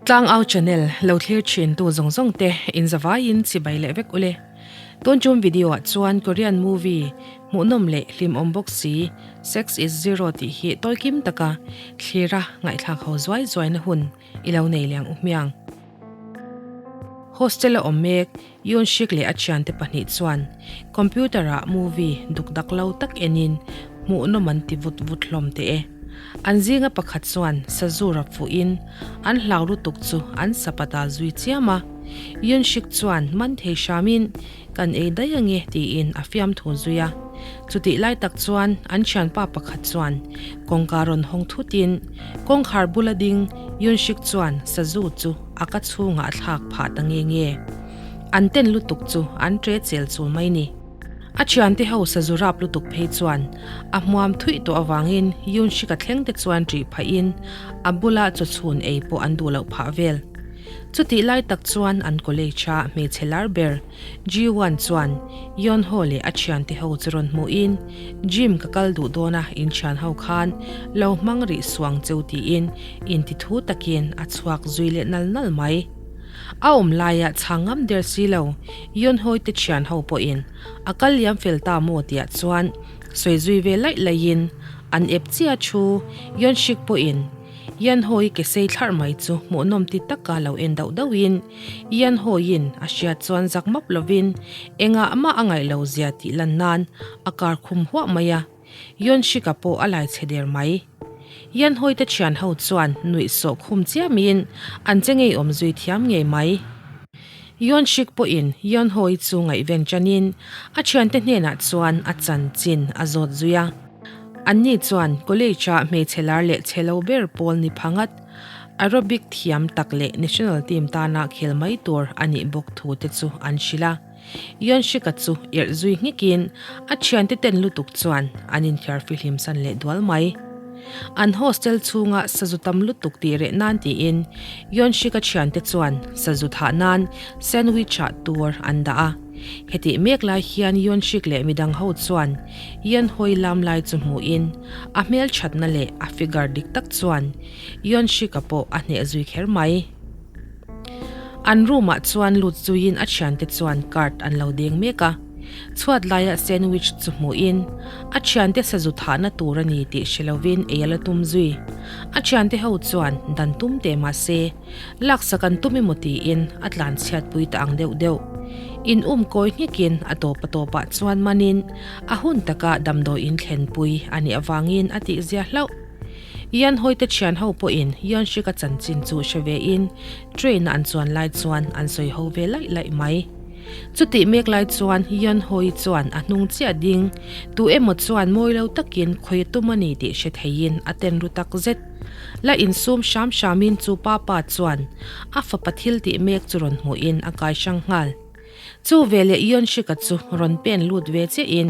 Tlangau channel lo thlir thin tu zawng zawng te in zavaiin chibai leh vek ule. Tun tum video ah chuan Korean movie hmuhnawm leh hlimawm bawk si Sex is Zero tih hi tawikim taka thlira ngaihthlak ho zuai zuai na hun i lo nei leh ang u hmiang. Hostel a awm mek Yoon Shik leh a thiante pahnih chuan computer ah movie duk dak lo tak enin hmuhnawm an ti vut vut hlawm teh e. An zinga pakhat chuan sazu rap fuhin an hlau lutuk chu an sapat ah zui chiam a. Yoon Shik chuan man thei hramin kan ei daih ange tiin a fiamthu zui a. Chutih lai tak chuan an thianpa pakhat chuan kawngka rawn hawng thutin kawngkhar bula ding Yoon Shik chuan sazu chu a ka chhungah a thlak phah ta nge nge. An ten lutuk chu an ṭe chel chul mai ni. A thiante ho sazu rap lutuk phei chuan a hmuam thuih tawh avangin Yoon Shik a thleng te chuan ṭih phahin a bula chaw chhun ei pawh an duh loh phah vel. Chutih lai tak chuan an college a hmeichhe lar ber Ji-won chuan Yeon-ho leh a thiante ho chu rawn hmuhin Gym ka kal duh dawn a in thian ho khan lo hmang rih suang cheu tiin intithu takin a chhuak zui leh nal nal mai. A awm laia chhang ngam der si lo Yeon-hoi te thian ho pawhin a kal liam fel ta maw tiah chuan sawi zui ve laih laihin an ep chiah thu Yeon-shik pawhin Yanhawi ke sei thlarh mai chu hmuhnawm ti taka lo en dauh dauhin Yanhawiin a hriat chuan zak map lovin engah mah a ngaih lo zia tih lan nan a kar khum huah mai a, Yeonshika pawh a lai chhe der mai. Yanhawi te thian ho chuan nuih sawh khum chiamin an che ngeiawm zui thiam ngei mai. Yeonshik pawhin Yeonhawi chu ngaihven chanin a thiante hnenah chuan a chanchin a zawt zui a. Anni chuan college-ah hmeichhe lar leh chhe lo ber pawl ni pha ngat, aerobic thiam tak leh national team tana khel mai tur a nih bawk thu te chu an hrilh a. Yeonshika chu irh zui nghekin a thiante ten lutuk chuan an inthiar fihlim san leh dual mai. An hostel chhunga sazu tam lutuk tih reh nan tiin Yeonshika thiante chuan sazu thah nan sandwich-ah tur an dah a. Hetih mek lai hian Yeonshik leh midang ho chuan Yeonhoi lam lai chu hmuhin a hmelthatna leh a figure dik tak chuan Yeonshik-a pawh a hneh zui kher mai. An room ah chuan lut zuiin a thiante chuan card an lo deng mek a, chhuat laia sandwich chu hmuhin a thiante sazu thahna tur a ni tih hre lovin ei a la tum zui. A thiante ho chuan dan tum teh mahse, Laksak an tum emaw tiin a tlan chhiatpui ta ang deuh deuh. In um kawi nghekin a tawp a tawpah chuan manin a hun taka damdawiin thlenpui a nih avangin a tihzia hlauh. Yanhawite thian ho pawhin Yanshika chanchin chu hre vein train a an chuan lai chuan an sawi ho ve laih laih mai. Chutih mek lai chuan Yanhawi chuan a hnung chiah ding tu emaw chuan mawi lo takin khawi a tum a ni tih hre theiin a ten ru tak zet. La insum hram hramin chu pa pa chuan a fapa thil tih mek chu rawn hmuhin a kai hrang nghal. Chu veleh Yeonshika chu rawn pen lut ve chiahin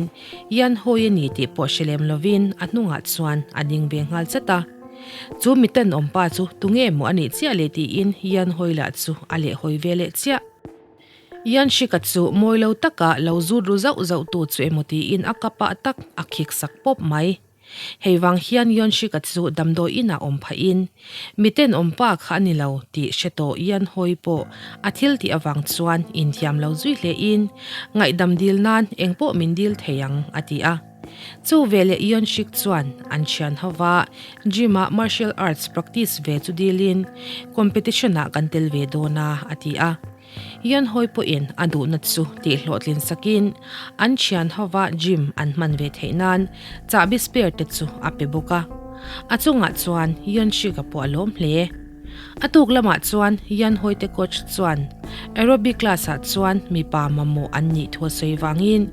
Yanhoi a ni tih pawh hre lem lovin a hnungah chuan a ding ve nghal chat a. Chu mitenawm pa chu tunge maw a nih chiah le tiin Yanhoi lah chu a lehhawi ve leh chiah. Yanshika chu mawi lo taka lo zut ru zauh zauh tu chu emaw tiin a kapah tak a khik sak pawp mai. Hei vang hian Yeonshika chu damdawi inah awm phahin, miten awm pa kha a ni lo tih hre tawh Yeonhoi pawh a thil tih avang chuan inthiam lo zui hlein, ngaihdam dil nan engpawh min dil thei ang, a ti a. Chu veleh Yeonshik chuan an thian hova gym-ah martial arts practice ve chu dilin, competition-ah kan tel ve dawn a, a ti a. Yanhawi pawhin a duhna chu tihhlawhtlin sakin an thian hova gym an hman ve theih nan chahbi spare te chu a pe bawk a. A chungah chuan Yanshika pawh a lawm hle. A tuk lamah chuan Yanhawi te coach chuan aerobic class ah chuan mipa mamawh an nih thu a sawi vangin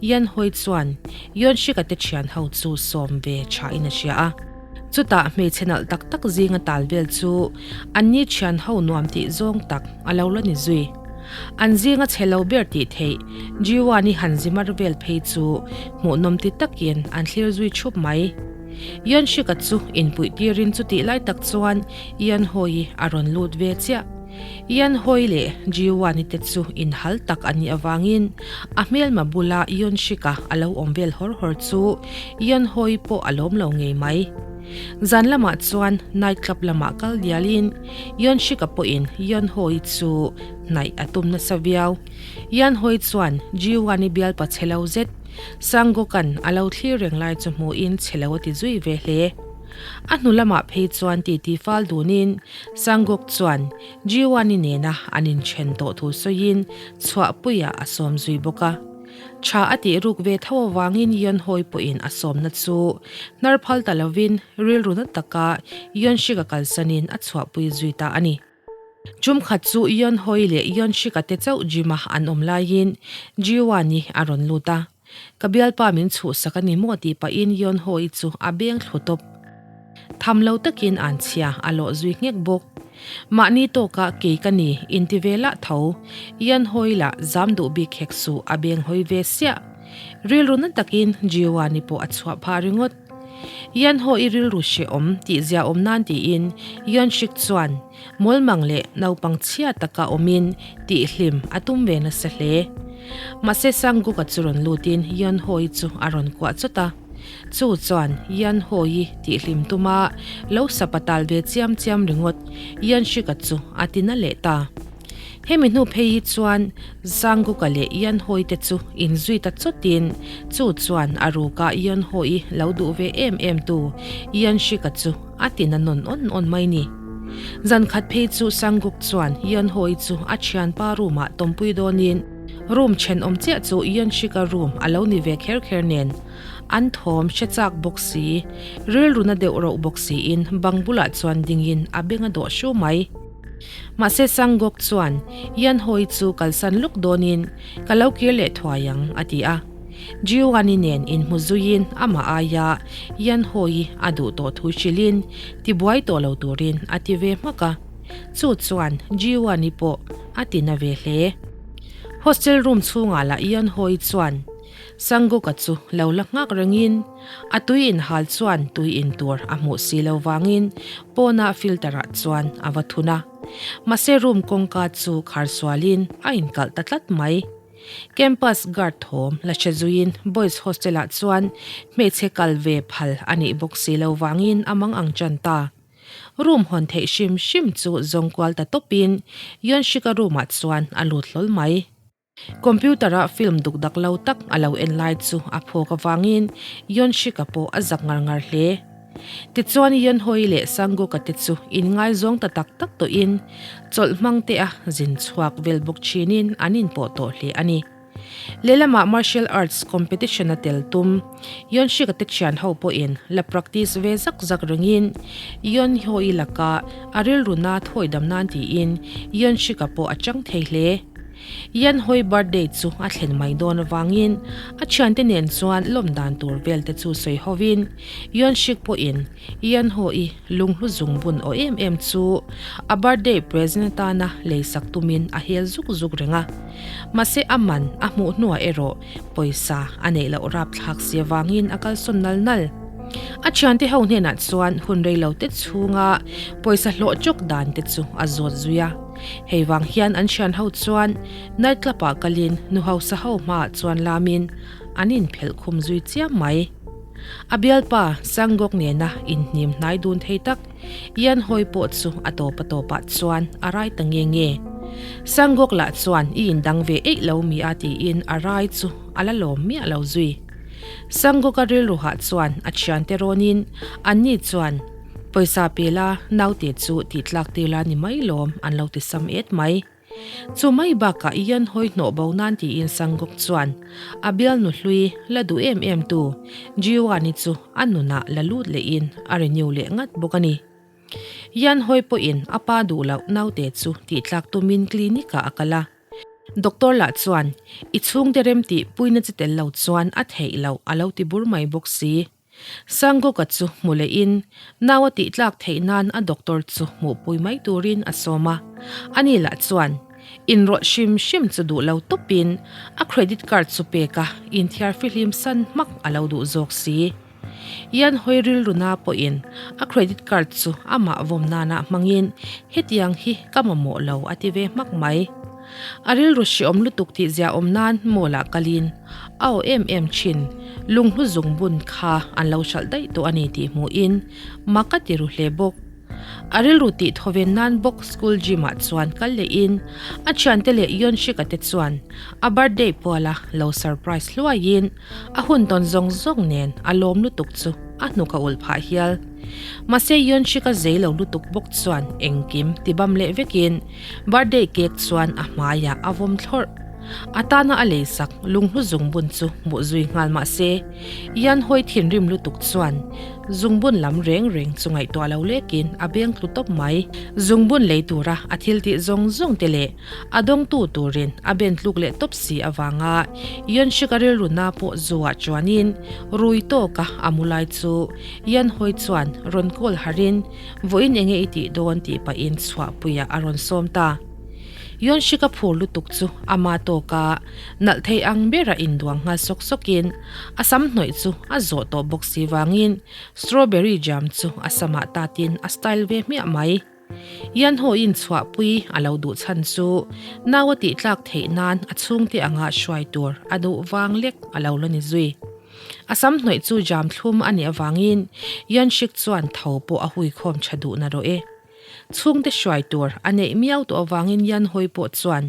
Yanhawi chuan Yanshika te thian ho chu sawm ve thain a hria a. Chutah hmeichhe nalh tak tak zinga tal vel chu anni thian ho nuam tih zawng tak a lo la ni zui. An zinga chhe lo ber tih theih Jiwani han zimar vel phei chu hmuhnawm ti takin an thlir zui thup mai. Yeonshika chu inpuih tirin chutih lai tak chuan Yeonhoi a rawn lut ve chiah. Yeonhoi leh Jiwani te chu inhal tak an nih avangin a hmelma bula Yeonshika a lo awm vel hawr hawr chu Yeonhoi pawh a lawm lo ngei mai. Zan lamah chuan night club lamah kal dialin Yeonshik-a pawhin Yeonho-i chu hnaih a tum nasa viau. Yeonho-i chuan Ji-won-i bialpa chhe lo zet Sangguk-a'n a lo thlir reng lai chu hmuhin chhe lo a ti zui ve hle. A hnu lamah phei chuan titi fal dunin Sangguk chuan Ji-won-i nena an inthen tawh thu sawiin chhuahpuiah a sawm zui bawk a. Tha a tih ruk ve tho avangin Yeonhoi pawhin a sawmna chu hnar phal ta lovin rilru na taka Yeonshik-a kalsanin a chhuahpui zui ta a ni. Tum khat chu Yeonhoi leh Yeonshik-a te chauh gym-a an awm laiin Jiwon-i a rawn lut a. Ka bialpa min chhuhsak a ni maw tih pahin Yeonhoi chu a beng thlu tawp. Tham lo takin an chhia a lawh zui nghek bawk. Mahni tawkah kei ka ni inti ve lah tho. Ian hawi lah zam duh bik hek suh a beng hawi ve siah. Rilru na takin Jiwani pawh a chhuah phah ringawt. Ian haw i rilru hrehawm tih zia awm nan tiin Ian Shik chuan mawlmang leh naupang chhia taka awmin tih hlim a tum ve nasa hle. Mahse Sangguka chu rawn lutin Ian hawi chu a rawn kuah chawt a. Chu chuan Yan Hawi tihhlim tuma lo sapatal ve chiam chiam ringawt Yan Shika chu a ti na leh ta. Hemi hnu phei hi chuan Zangguka leh Yan Hawi te chu inzui ta chawtin chu chuan a ruka Yan Hawi lo duh ve em em tu Yan Shika chu a ti na nawn awn awn mai ni. Zan khat phei chu Sangguk chuan Yan Hawi chu a thianpa room ah tawmpui dawnin room thenawm chiah chu Yan Shika room a lo ni ve kher kher nen An thawm hre chak bawk si, rilru na deuh roh bawk siin bang bulah chuan dingin a beng a dawh hru mai. Mahse Sanggok chuan Yanhoi chu kalsan luk dawnin ka lo kir leh thuai ang a ti a. Jiwani nen inhmu zuiin amah aia Yanhoi a duh tawh thu hrilhin tibuai tawh lo turin a ti ve hmak a. Chu chuan Jiwani pawh a ti na ve hle. Hostel room chhungah lah Yanhoi chuan Sanguka chu lo la nghak rengin a tui inhal chuan tui in tur a hmuh si lo vangin pawnah filter ah chuan a va thun a. Mahse room kawngka chu khar sualin a inkalh ta tlat mai. Campus guard thawm la hre zuiin boys hostel ah chuan hmeichhe kal ve phal a nih bawk si lo vangin a mang ang tan ta. Room hawn theih hrim hrim chu zawng kual ta tawpin Yeonshika room ah chuan a lut hlawl mai. Computer-a film duk dak lo tak a lo en lai chu a phawk avangin Yeonshik-a pawh a zak ngar ngar hle. Tichuan Yeonhoi leh Sangguk-a te chu inngaizawng ta tak tak tawhin chawlh hmang te a zin chhuak vel bawk thinin an inpawh tawh hle a ni. Lehlamah martial arts competition-a tel tum Yeonshik-a te thian ho pawhin la practice ve zak zak rengin Yeonhoi laka a rilru na thawidam nan tiin Yeonshik-a pawh a chang thei hle. Yan Hoi birthday chu a thlen mai dawn avangin a thiante nen chuan lawm dan tur vel te chu sawi hovin Yuan Shik pawhin Yan Hoi lunghlu zung bun aw em em chu a birthday present atana leisak tumin a hel zuk zuk reng a. Mahse a man a hmuh hnuah erawh pawisa a neih loh rapthlak si avangin a kalsawn nal nal. A thiante ho hnenah chuan hun rei lo te chhunga pawisa hlawh chawk dan te chu a zawt zui a. Hei vang hian an thian ho chuan night club ah kalin nu hausa ho hmaah chuan lamin an inphelh khum zui chiam mai. A bialpa Sanggok nena inhnim hnai dun thei tak Ian Hoi pawh chu a tawp a tawpah chuan a rai ta nge nge. Sanggok lah chuan i indang ve eih lo mi a tiin a rai chu a la lawm miah lo zui. Sanggok-a rilruhah chuan a thiante rawnin anni chuan Pawisa pe la, naute chu tih tlak tir la ni mai lawm an lo ti sam et mai. Chu mai bakah Ian hawi hnawh bo nan tiin Sanggok chuan a bialnu hlui la duh em em tu Jiwani chu a nunah la lut lehin a renew leh ngat bawk a ni. Ian hawi pawhin a pa duh loh naute chu tih tlak tumin clinic ah a kal a. Doctor lah chuan i chhungte remtih puina chi tel lo chuan a theih loh a lo ti bur mai bawk si. Sangoka chu hmu lehin nau a tihtlak theih nan a doctor chu hmuhpui mai turin a sawm a. Ani lah chuan inrawlh hrim hrim chu duh lo tawpin a credit card chu pek a, inthiar fihlim san hmak a lo duh zawk si. Ian hawi rilru na pawhin a credit card chu amah vawm nana hmangin hetiang hi ka mamawh lo a ti ve hmak mai. A rilru hreawm lutuk tih ziaawm nan mall ah kalin. a aw em em thin lunghlu zungbun kha an lo hralh daih tawh a ni tih hmuhin mak a ti ru hle bawk. A rilru tih thawven nan bawk school gym ah chuan kal lehin a thiante leh Yeonshik-a te chuan a birthday puala lo surprise hluaiin a hun tawn zawng zawng nen a lawm lutuk chu a hnuk a ulh phah hial. Mahse Yeonshik-a zei lo lutuk bawk chuan engkim ti bam leh vekin birthday cake chuan a hmaiah a vawm thlawrh. A tana a leisak lunghlu zungbun chu hmuh zui nghal mahse Yanhawi thinrim lutuk chuan Zungbun lam reng reng chu ngaihtuah lo lekin a beng tlu tawp mai. Zungbun lei tura a thil tih zawng zawng te leh a dawngtu turin a ben tluk leh tawp si avanga Yeonshik-a rilruna pawh zuah chuanin rui tawka a mu lai chu Yanhawi chuan rawn call harin vawiin enge i tih dawn tih pahin chhuahpuiah a rawn sawm ta. Yeonshik-a phur lutuk chu ama tawka nalh thei ang bera induang nghal sawk sawkin a sam hnawih chu a zawh tawh bawk si vangin strawberry jam chu a samah tatin a style ve hmiah mai. Yanho-in chhuahpui a lo duh chhan chu nau a tihtlak theih nan a chhungte anga hruai tur a duh vang lek a lo la ni zui. A sam hnawih chu jam thlum a nih avangin Yeonshik chuan tho pawh a huikhawm tha duh na rawh e. Chhungte hruai tur a neih miau tawh avangin Yanhawi pawh chuan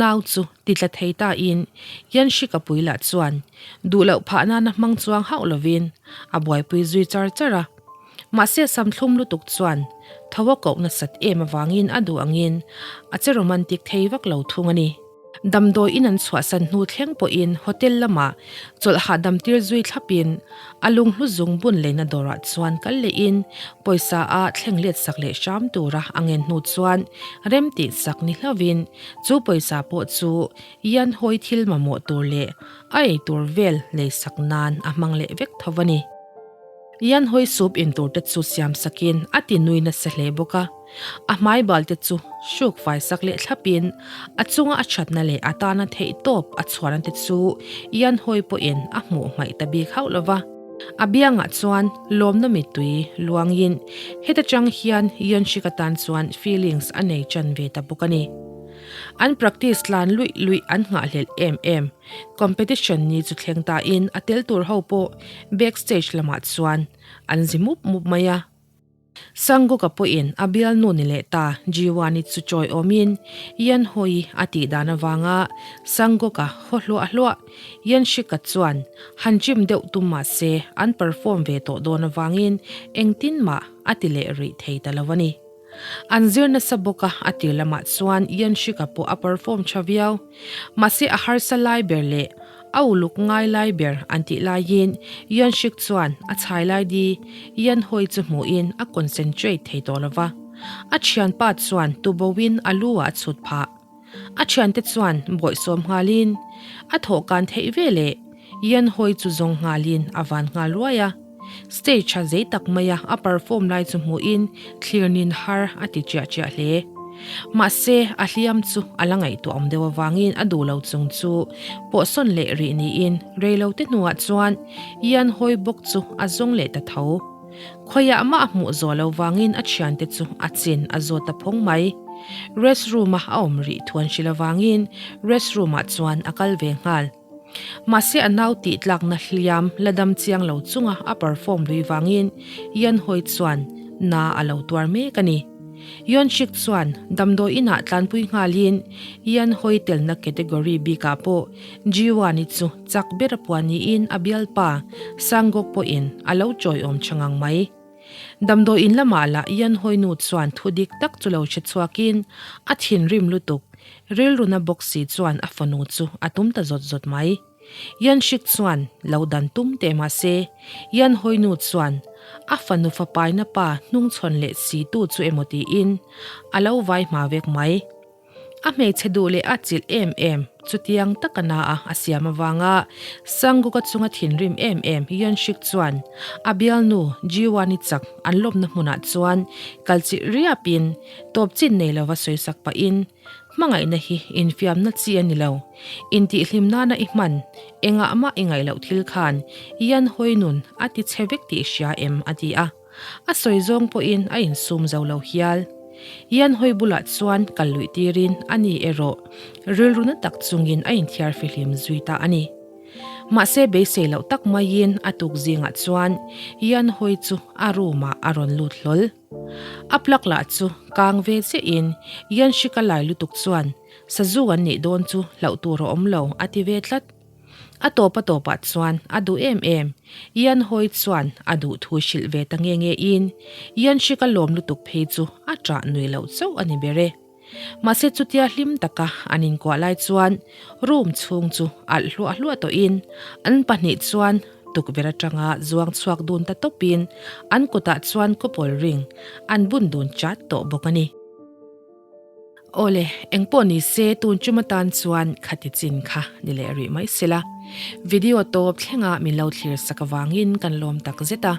nau chu ti tla thei ta in Yanshika pui lah chuan duh loh phah nana hmang chuang hauh lovin a buaipui zui char char a. Mahse sam thlum lutuk chuan tho a koh nasat em avangin a duh angin a che romantic thei vak lo thung a ni. Damdawi in an chhuahsan hnu thleng pawhin hotel lamah chawlh hahdam tir zui thlapin a lunghlu zung bun leina dawrah chuan kal lehin pawisa a thleng let sak leh hram tura a ngen hnu chuan rem tih sak ni hlauhin chu pawisa pawh chu Yanhawi thil mamawh tur leh a ei tur vel lei sak nan a hmang leh vek tho a ni. Yanhawi soup in tur te chu siam sakin a ti nui nasa hle bawk a. A hmai bal te chu hruk fai sak leh thlapin a chunga a thatna leh a tana theih tawp a chhuahna te chu Yanhawi pawhin a hmuh hmaih ta bik hauh lo va. A biangah chuan lawmna mittui luangin heta tang hian Yeonshik atan chuan feelings a nei tan ve ta bawk a ni. An practice tlan luih luih an nghahhlelh em em. Competition ni chu thleng tain a tel tur ho pawh backstage lamah chuan an zi mup mup mai a. Sangguka pawhin a bialnu ni leh ta Jiwani chu chawi awmin Yanhawi a tih dan avanga Sangguka haw hluah hluah Yanshika chuan han chim deuh tum mah se an perform ve tawh dawn avangin engtin mah a ti leh rih thei ta lo a ni. An zir nasa bawk a, a tir lamah chuan Yanshika pawh a perform tha viau. Mahse a harsa lai ber leh a uluk ngai lai ber an tih laiin Yanshik chuan a chhai lai di Yanhawi chu hmuhin a concentrate thei tawh lo va. A thianpa chuan tuboin a lu ah a chhut phah. A thiante chuan bawihsawm nghalin a thawhkan theih ve leh Yanhawi chu zawng nghalin a van nghal ruai a. Stage tha zei tak maia a perform lai chu hmuhin thlirnin har a ti chiah chiah hle. Mahse, a hliam chu a la ngaihtuah awm deuh avangin a duh lo chung chu pawhsawn leh rih niin reilote hnuah chuan Ian hawi bawk chu a zawng leh ta tho. Khawiah mah a hmuh zawh lo vangin a thiante chu a chin a zawt ta phawng mai. Restroom a a awm rih thu an hrilh avangin restroom ah chuan a kal ve nghal. Mahse a nau tih tlakna hliam la dam chiang lo chunga a perform lui vangin Yanhawi chuan na a lo tuar mek a ni. Yeonshik chuan damdawi inah tlanpui nghalin Yanhawi telna category bikah pawh Jiwani chu chak ber a puan niin a bialpa Sangok pawhin a lo chawiawm tha ngang mai. Damdawi in lamah lah Yanhawi nu chuan thu dik tak chu lo hre chhuakin a thinrim lutuk Rilruna bawk si chuan a fanu chu a tum ta zawt zawt mai. Yanshik chuan lo dan tum teh mah se, Yanhawinu chuan a fanu fapaina pa hnungchhawn leh si tu chu emaw tiin a lo vai hma vek mai. A hmeichhe duh leh a chilh em em chutiang taka na a a siam avanga Sangguka chunga thinrim em em Yanshik chuan a bialnu Jiwani chak an lawmna hmunah chuan kalchilh riapin Tawp chin nei lova sawisak pahin, Hmangaihna hi infiamna chi a ni lo. Intihhlim nana i hman, engah mah i ngaih loh thil khan Ian hawi nun a ti chhe vek tih i hria em? a ti a. A sawi zawng pawhin a insum zo lo hial. Ian hawi bulah chuan kal luih tirin a ni erawh rilru na tak chungin a inthiar fihlim zui ta a ni. Mahse beisei loh tak maiin a tuk zingah chuan Yan Hui chu a room ah a rawn lut hlawl. A plug lah chu kang ve chiah in Yan Shik a lai lutuk chuan sazu an nih dawn chu hlauh tur a awm lo a ti ve tlat. A tawp a tawpah chuan a duh em em. Yan Hui chuan a duh thu hrilh ve ta nge nge in Yan Shik a lawm lutuk phei chu a ṭah nui loh chauh a ni ber e. Mahse chutia hlim taka an inkuah lai chuan room chhung chu alh hluah hluah tawhin an pahnih chuan tukverh atanga zuang chhuak dun ta tawpin an kutah chuan couple ring an bun dun chat tawh bawk a ni. Awle, engpawh ni se tun chum atan chuan khati chin kha ni leh rih mai sela. Video tawp thlenga min lo thlir sak avangin kan lawm tak zet a.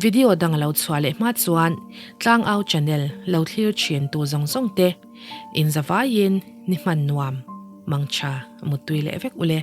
Video dang a lo chhuah leh hma chuan Tlangau channel lo thlir thin tu zawng zawng te in zavaiin ni hman nuam mangtha muttui leh vek ule.